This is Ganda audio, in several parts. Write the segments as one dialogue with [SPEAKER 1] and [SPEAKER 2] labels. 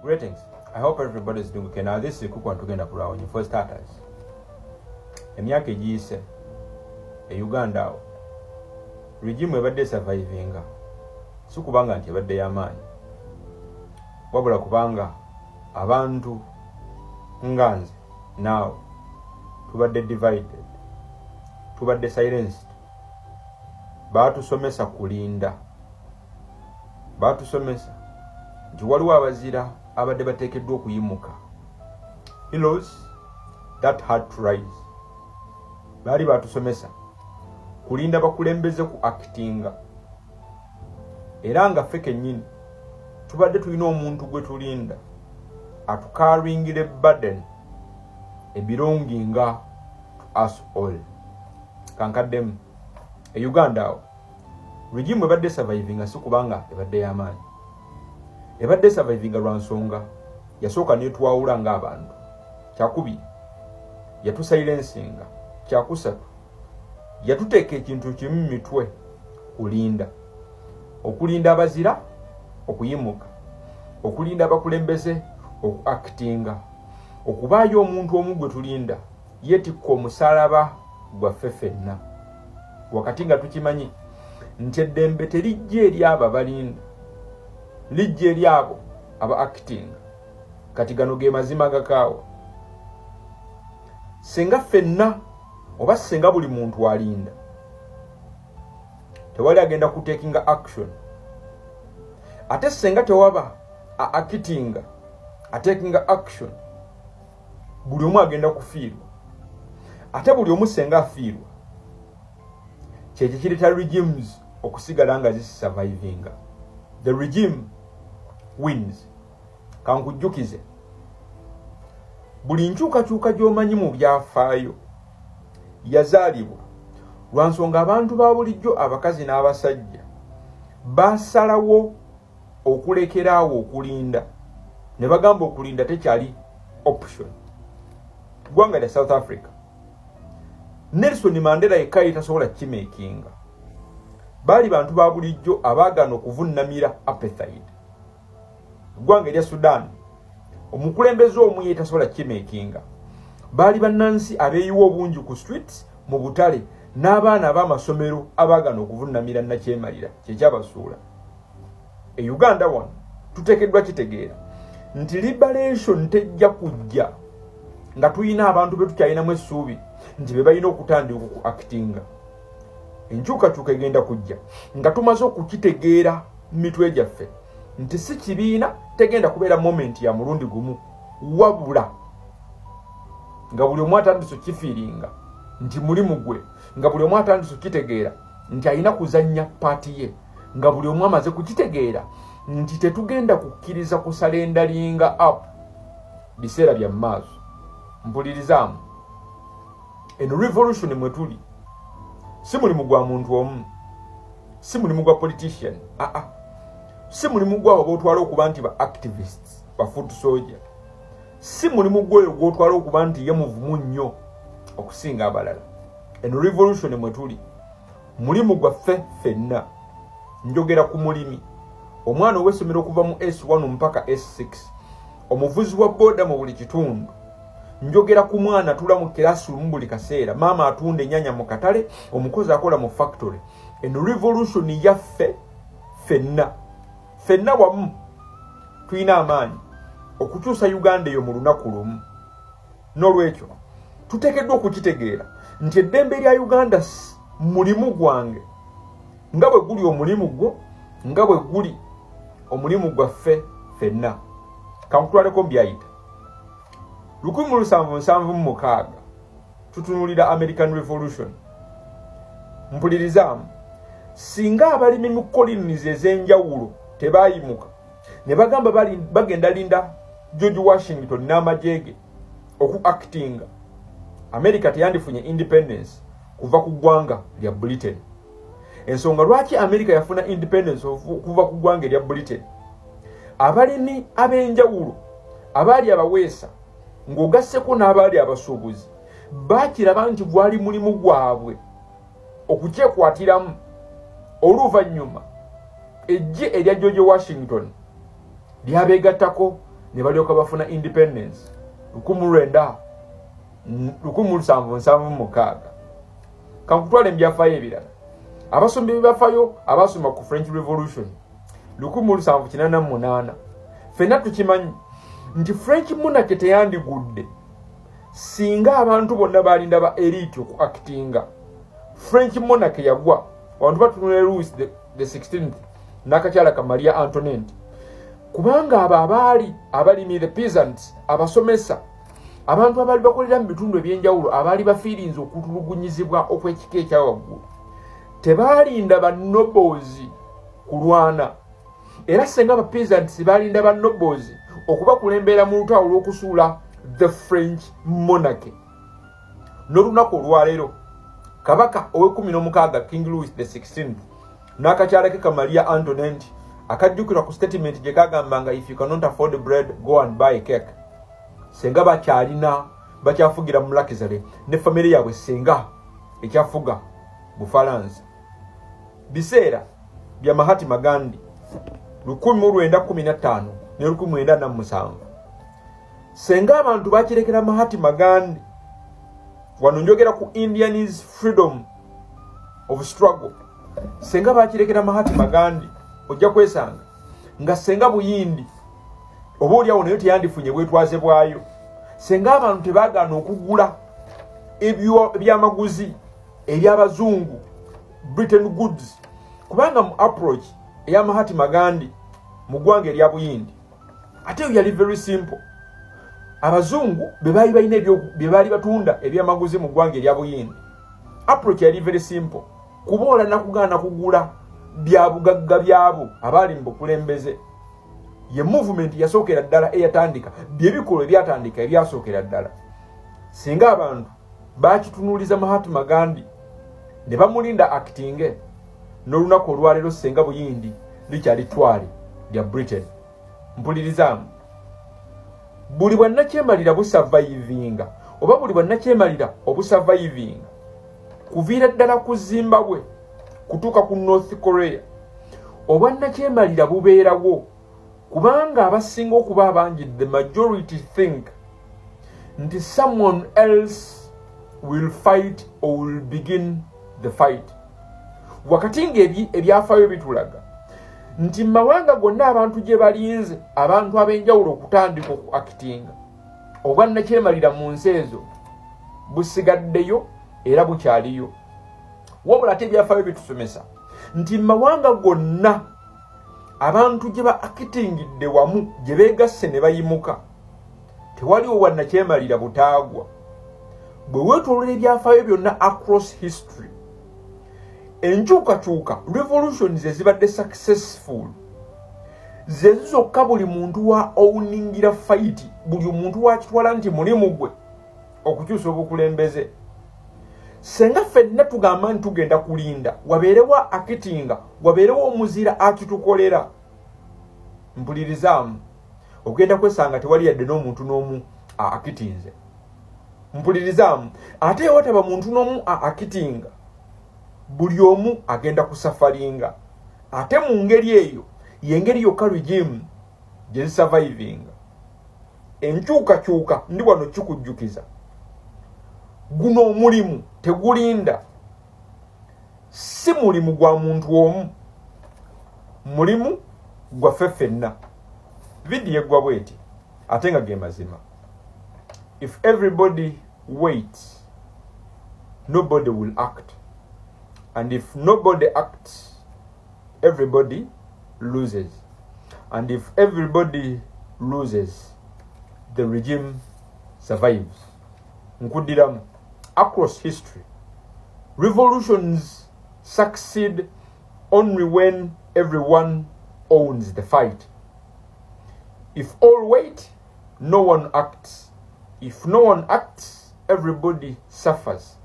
[SPEAKER 1] Greetings. I hope everybody is doing okay. Now this is Kukwa tugenda kulwawo for starters. Emyaka egiyise e Uganda awo regime ebadde survivinga si kubanga nti ebadde y'amaanyi, wabula kubanga abantu nga nze naawe tubadde divided, tubadde silenced. Baatusomesa kulinda, baatusomesa nti waliwo abazira abadde bateekeddwa okuyimuka, heroes that had to rise. Baali batusomesa kulinda bakulembeze ku actinga, era nga ffe kennyini tubadde tulina omuntu gwe tulinda atucarryingire burden ebelonginga to us all. Kankaddemu, e Uganda awo regime ebadde survivinga si kubanga ebadde y'amaanyi, ebadde survivinga lwa nsonga yasooka netwawula ng'abantu, kyakubiri yatusilencinga, kyakusatu yatuteeka ekintu kimu mu mitwe, kulinda, okulinda abazira okuyimuka, okulinda abakulembeze okuactinga, okubaayo omuntu omu gwe tulinda yeetikka omusalaba gwaffe ffenna, wakati nga tukimanyi nti eddembe terijja eri abo abalinda, lijja eri abo aba actinga. Kati gano ge mazima gakaawa. Senga ffenna oba senga buli muntu alinda, tewali agenda kutakinga action. Ate senga tewaba actinga, atakinga action, buli omu agenda kufiirwa. Ate buli omu senga afiirwa, kyekyo kireeta regimes okusigala nga zisurvivinga. The regime wins. Kankujjukize, buli nkyukakyuka gy'omanyi mu byafaayo yazaalibwa lwa nsonga abantu ba bulijjo, abakazi n'abasajja, basalawo okulekeraawo okulinda ne bagamba okulinda tekyali option. Ggwanga lya South Africa, Nelson Mandela yekka ye tasobola kimakinga. Baali bantu ba bulijjo abaagaana okuvunnamira apartheid. Eggwanga erya Sudan, omukulembeze omu ye tasobola kimakinga. Baali bannansi abeeyiwa obungi ku streets, mu butale, n'abaana ab'amasomero abaagaana okuvunnamira nakyemalira kyekyabasuula. E Uganda wano tuteekeddwa kitegeera nti liberation tejja kujja nga tulina abantu be tukyalinamu essuubi nti be balina okutandika oku actinga. Enkyukakyuka egenda kujja nga tumaze okukitegeera mu mitwe gyaffe nti si kibiina, tegenda kubeera moment ya mulundi gumu, wabula nga buli omu atandise okifeelinga nti mulimu gwe, nga buli omu atandise okitegeera nti alina kuzannya part ye, nga buli omu amaze kukitegeera nti tetugenda kukkiriza kusurrenderinga up biseera bya maaso. Mpulirizaamu, eno revolution mwe tuli si mulimu gwa muntu omu, si mulimu gwa politician, aa, si mulimu gwabo b'otwala okuba nti ba activists, ba foot soldier, si mulimu gwoyo gw'otwala okuba nti ye muvumu nnyo okusinga abalala. Eno revolution mwe tuli mulimu gwaffe ffenna. Njogera ku mulimi, omwana ow'essomero okuva mu S1 mpaka S6, omuvuzi wa booda mu buli kitundu. Njogera ku mwana atula mu classroom buli kaseera, maama atunda ennyanya mu katale, omukozi akola mu factory. Eno revolution yaffe ffenna. Ffenna wamu tulina amaanyi okukyusa Uganda eyo mu lunaku lumu. N'olwekyo tuteekeddwa okukitegeera nti eddembe lya Uganda mulimu gwange nga bwe guli omulimu gwo, nga bwe guli omulimu gwaffe ffenna. Kankutwaleko mu byayita 1776, tutunuulira American Revolution. Mpulirizaamu, singa abalimi mu colonies ez'enjawulo tebayimuka ne bagamba bagenda linda George Washington n'amagye ge oku actinga, America teyandifunye independence kuva ku ggwanga lya Britain. Ensonga lwaki America yafuna independence okuva ku ggwanga erya Britain, abalimi ab'enjawulo abaali abaweesa ng'ogasseko n'abaali abasuubuzi baakiraba nti gwali mulimu gwabwe okukyekwatiramu. Oluvannyuma eggye erya George Washington lyabeegattako Ne balyoka bafuna independence 1776. Kankutwala ebyafaayo ebirala. Abasomi b'ebyafaayo abasoma ku French Revolution 1788, ffenna tukimanyi nti French monarchy teyandigudde singa abantu bonna balinda ba elite oku actinga. French monarchy yagwa abantu batunula Louis the 16th n'akakyala ka Maria Antoinette, kubanga abo abaali abalimi, the peasants, abasomesa, abantu abaali bakolera mu bitundu ebyenjawulo, abaali bafiirinze okutulugunyizibwa okw'ekika ekyawaggulu, tebaalinda ba nobles kulwana. Era senga ba peasants balinda ba nobles okubakulembera mu lutalo olw'okusuula the French monarchy, n'olunaku olwaleero kabaka ow'e16, King Louis the 16th, n'akakyala ke ka Maria Antoinette, akajjukirwa ku statement gye kagambanga, "If you cannot afford bread, go and buy a cake," senga bakyalina, bakyafugira mu luxury ne famire yaabwe, senga ekyafuga Bufalansa. Biseera bya Mahatma Gandhi 1915 ne 1907, senga abantu bakirekera Mahatma Gandhi. Wano njogera ku Indians freedom of struggle. Senga bakirekera Mahatma Gandhi, ojja kwesanga nga senga Buyindi oba oliawo naye teyandifunye bwetwaze bwayo, senga abantu tebagaana okugula ebyamaguzi ebyabazungu, Britain goods, kubanga mu approach eya Mahatma Gandhi mu ggwanga erya Buyindi ate eyo yali very simple. Abazungu be baali balina bye baali batunda ebyamaguzi mu ggwanga erya Buyindi. Approach yali very simple: kuboola nakugaana kugula bya bugagga byabo abaali mu bukulembeze. Ye movement yasookera ddala eyatandika byebikolwa ebyatandika ebyasookera ddala. Singa abantu bakitunuuliza Mahatma Gandhi ne bamulinda actinge, n'olunaku olwaleero senga Buyindi likyali twale lya Britain. Mpulirizaamu, buli bwannakyemalira busurvivinga oba buli bwannakyemalira obusurvivinga kuviira ddala ku Zimbabwe kutuuka ku North Korea, obwannakyemalira bubeerawo kubanga abasinga okuba abangi, the majority, think nti someone else will fight or will begin the fight, wakati ng'ebyafaayo bitulaga nti mu mawanga gonna abantu gye balinze abantu ab'enjawulo okutandika oku actinga, obwannakyemalira mu nsi ezo busigaddeyo era bukyaliyo. Wabula ate ebyafaayo bitusomesa nti mu mawanga gonna abantu gye ba actingidde wamu, gye beegasse ne bayimuka, tewaliwo bwannakyemalira butaagwa. Bwe weetoolola ebyafaayo byonna across history, enkyukakyuka, revolutions ezibadde successful zezo zokka buli muntu wa owningira fight, buli omuntu wakitwala nti mulimu gwe okukyusa obukulembeze. Senga ffenna tugamba nti tugenda kulinda wabeerewo actinga, wabeerewo omuzira akitukolera, mpulirizaamu, ogenda kwesanga tewali yadde n'omuntu n'omu actinze. Mpulirizaamu, ate ewataba muntu n'omu actinga, buli omu agenda kusufferinga. Ate mu ngeri eyo yengeri yokka regime gye zisurvivinga. Enkyukakyuka, ndi wano kikujjukiza, guno omulimu tegulinda, si mulimu gwa muntu omu, mulimu gwaffe ffenna. Vidiyo eggwa bweti, ate nga ge mazima: if everybody waits, nobody will act, and if nobody acts, everybody loses, and if everybody loses, the regime survives. Nkuddiramu: across history, revolutions succeed only when everyone owns the fight. If all wait, no one acts. If no one acts, everybody suffers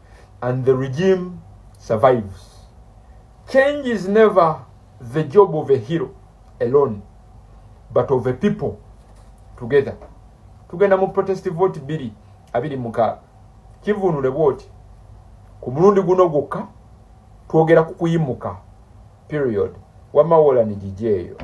[SPEAKER 1] and the regime survives. Change is never the job of a hero alone, but of a people together. Tugenda mu protest vote 2026. Kivuunule bwoti: ku mulundi guno gwokka twogera ku kuyimuka, period. Wamma wolani gigi eyo.